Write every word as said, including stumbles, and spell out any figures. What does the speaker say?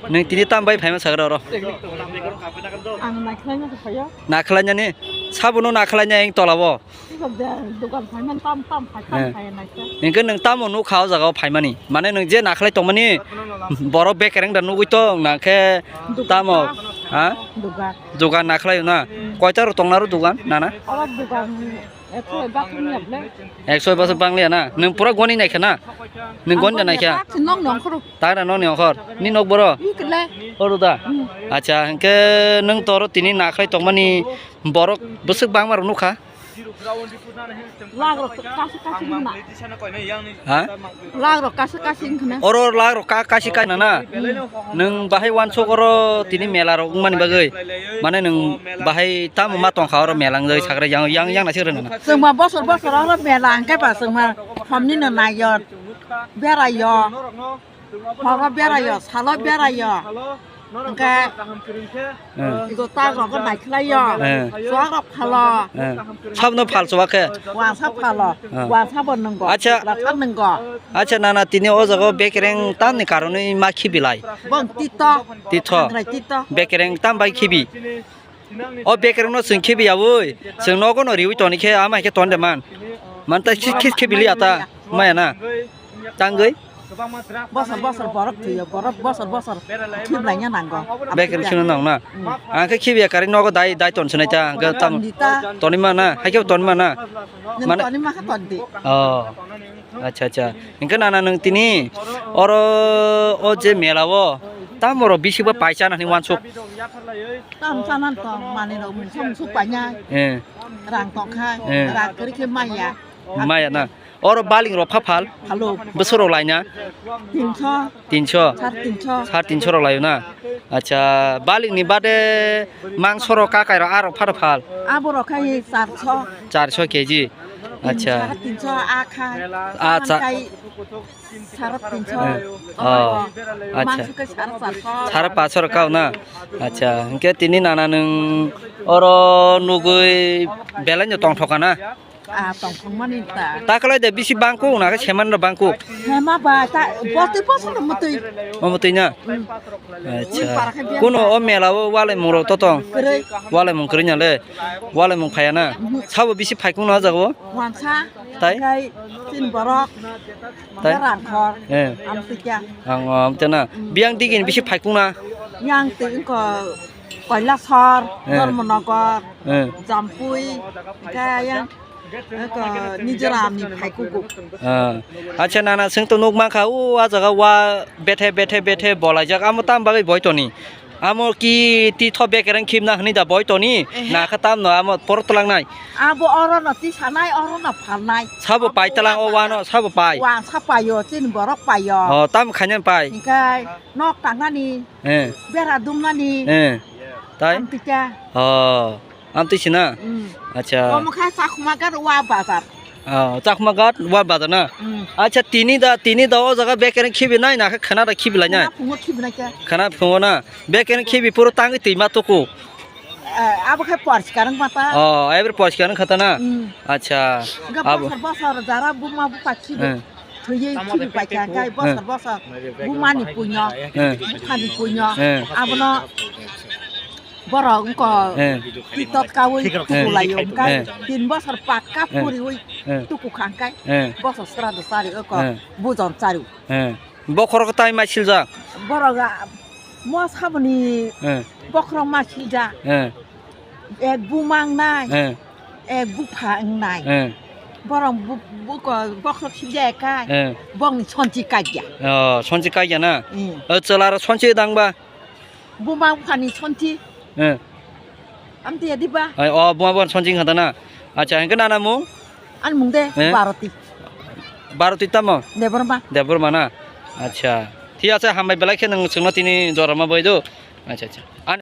Nwng tini tam bai phaima sagra oro? Ang naikhlaina se phaio. Naikhlainani? Sabono naikhlaina eng tolabo? Sisa de dukan phaiman tam tam phai tam Eh. phai naikhlai. Hingke nwng tamo nukha o jaga o phaimani? Mane nwng je naikhlai tongmani borok bekereng da nugui tong na khe Dukan tamo? Ha? Dukan. Dukan naikhlaio na? Koita rok tongna ro dukan nana? Oro dukan ekso bak ni able. Ekso bosor bang liya na? Nwng pura goni naikha na? Nwng goni naikha? Tagra nokni ongkhor? Ni nok boro? Oro da? Acha, hingke nwng toro tini nakhai tongmani borok bwswk bangma rok nukha? Lagrok kasi kasi hwnna. Ha? Lagrok kasi kasi wngkhana. Oro lagrok ka-, kasi kai nana? Nwng bahai wansuk oro tini mela rok wngmani bagwi? Mane nwng bahai tamo ma tongkha oro mela wngjagwi sagra yang, yang, yang naisik rwnana? Chwngma bosor bosor oro mela hwnkhe ba chwngma hamni no naiyo, berayo, horo berayo, salo berayo, hwnkhe Eh. Igo tak rok naikhlaio, Eh. Chuak rok phalo, Eh. Sabno phal chuak khe? Wansa phalo, Eh. Wansa bo nwngo, Acha. Latha nwngo. Acha nana tini o jaga o bekereng tamni karonwi ma khibilai? Bong tito. Tito. Thangrai tito. Bekereng tam bai khibi? O bekereng no chwng khibi yaui. Chwng nogo no riui toni khe ama khe ton de man. Man ta khis khis khibili ata. Maya na. Tangwi. Bosor bosor borok thwiyo, borok bosor bosor khiblai ya nango. Bekereng sino nang na. Ang khe khibiya kari nogo dai, dai ton sinai ta. Ang khe tam Toni ta. Toni ma na. Hai khe toni ma na. Nwng mane toni ma kha ton di. Oh. Acha, acha. Hingke nana nwng tini oro o je mela o tam oro bisi ba paisa nani wansuk. Tam sanan to mani rok mungsa mungsu paina. Eh. Rang tongkha, Eh. Rang kari khe maya. Maya na. Oro baling rok pha phal. Phalo. Bwswk rok laina? Tinso. Tinso. Sar tinso. Sar tinso rok laio na? Acha, baling ni bade mangso rok kakai rok arok pha phal. Abo rok khai charso. Charso K G. Acha. Sar tinso a khai. Acha. Khai sar tinso. Eh. Oh. Acha. Mangso khai sar charso. Sar paso rok kao na? Acha. Hingke tini nana nwng oro nugui belai no tongthoka na? Ah, tongthokmani ta. Ta kwlai de bisi bangkuk na khe seman rok bangkuk? Sema ba ta botwi bosor mutwi. O mutwi na? Mm. Acha. Ui, para khe biang Kuno ba. O mela o walai mung rok to tong? Kwrwi. Walai mung kwrwi na le? Walai mung phaya na? Mhm. Sabo bisi phaikung na o jaga o? Wansa. Tai? Kai tin borok. Tai? Rangkhor. Eh. Amtwikya. Ang, amtwikya na. Mm. Biang digini bisi phaikung na? Yang twi ko Kailasor, Eh. Dharmanagar, Eh. Jampui, kaya Eko Mizoram ni phaikugo. Ah. Acha nana, chwng to nuk mankha, o, ah jaga wa bethe, bethe, bethe bolaijak. Amo tam bagwi boi toni? Amo ki twi tho bekereng khibna hwnwi da boi toni? Ehe. Nakha tamno amo por tlangnai? Abo oro no tisanai, oro no phalnai. Sabo pai tlang o wano, sabo pai? Wa sa paio, chini borok paio. Oh, tam khainani pai? Hinkhe nok tangnani, Eh. bera dumnani. Eh. Tai? Amtwikya. Oh. Amtwi sina? Mm. Acha. Omo khe Chakhuma Ghat Wa Bazar. Oh, Chakhuma Ghat Wa Bazar na? Mm. Acha, tini da, tini da o jaga bekereng khibi nai na khe khana da khibi lai nai? Khana phungo khibi nai khe. Khana phungo na? Bekereng khibi puro tangwi twi ma tuku? Eh, abo khe porskar wng ma ta. Oh, ebre porskar wng kha ta na? Mm. Acha. Ga Abo. Bosor bosor jara buma bupa khibi. Eh. Thwiwi khibi paikha khe bosor bosor bumani puino, buphani puino, abono borok wngkha titot kaui tukulaio, wngkha tin bosor pakka puriui tukukha, wngkha bosor srado chari wngkha bujon charu. Bokhorok tai mai siljak? Borok mo saboni bokhorok ma siljak. Ek buma wngnai, eh, ek bupha wngnai. Eh. Borok bu-, buko bokhorok sibya ekha, eh, bokni sonti kaikya. Oh, sonti kaikya na? Hmm. O chwla ro sonti dang ba? Buma buphani sonti. Eh. Amtwi ya diba? Ai, o buma buphani sonti wngkha da na? Acha, hingke nana mung? Ani mung de, eh? Bharati. Bharati tamo? Debbarma. Debbarma na? Acha. Thik ase, hambai belai khe nwng chwngno tini jorama bai do. Acha, acha. Ani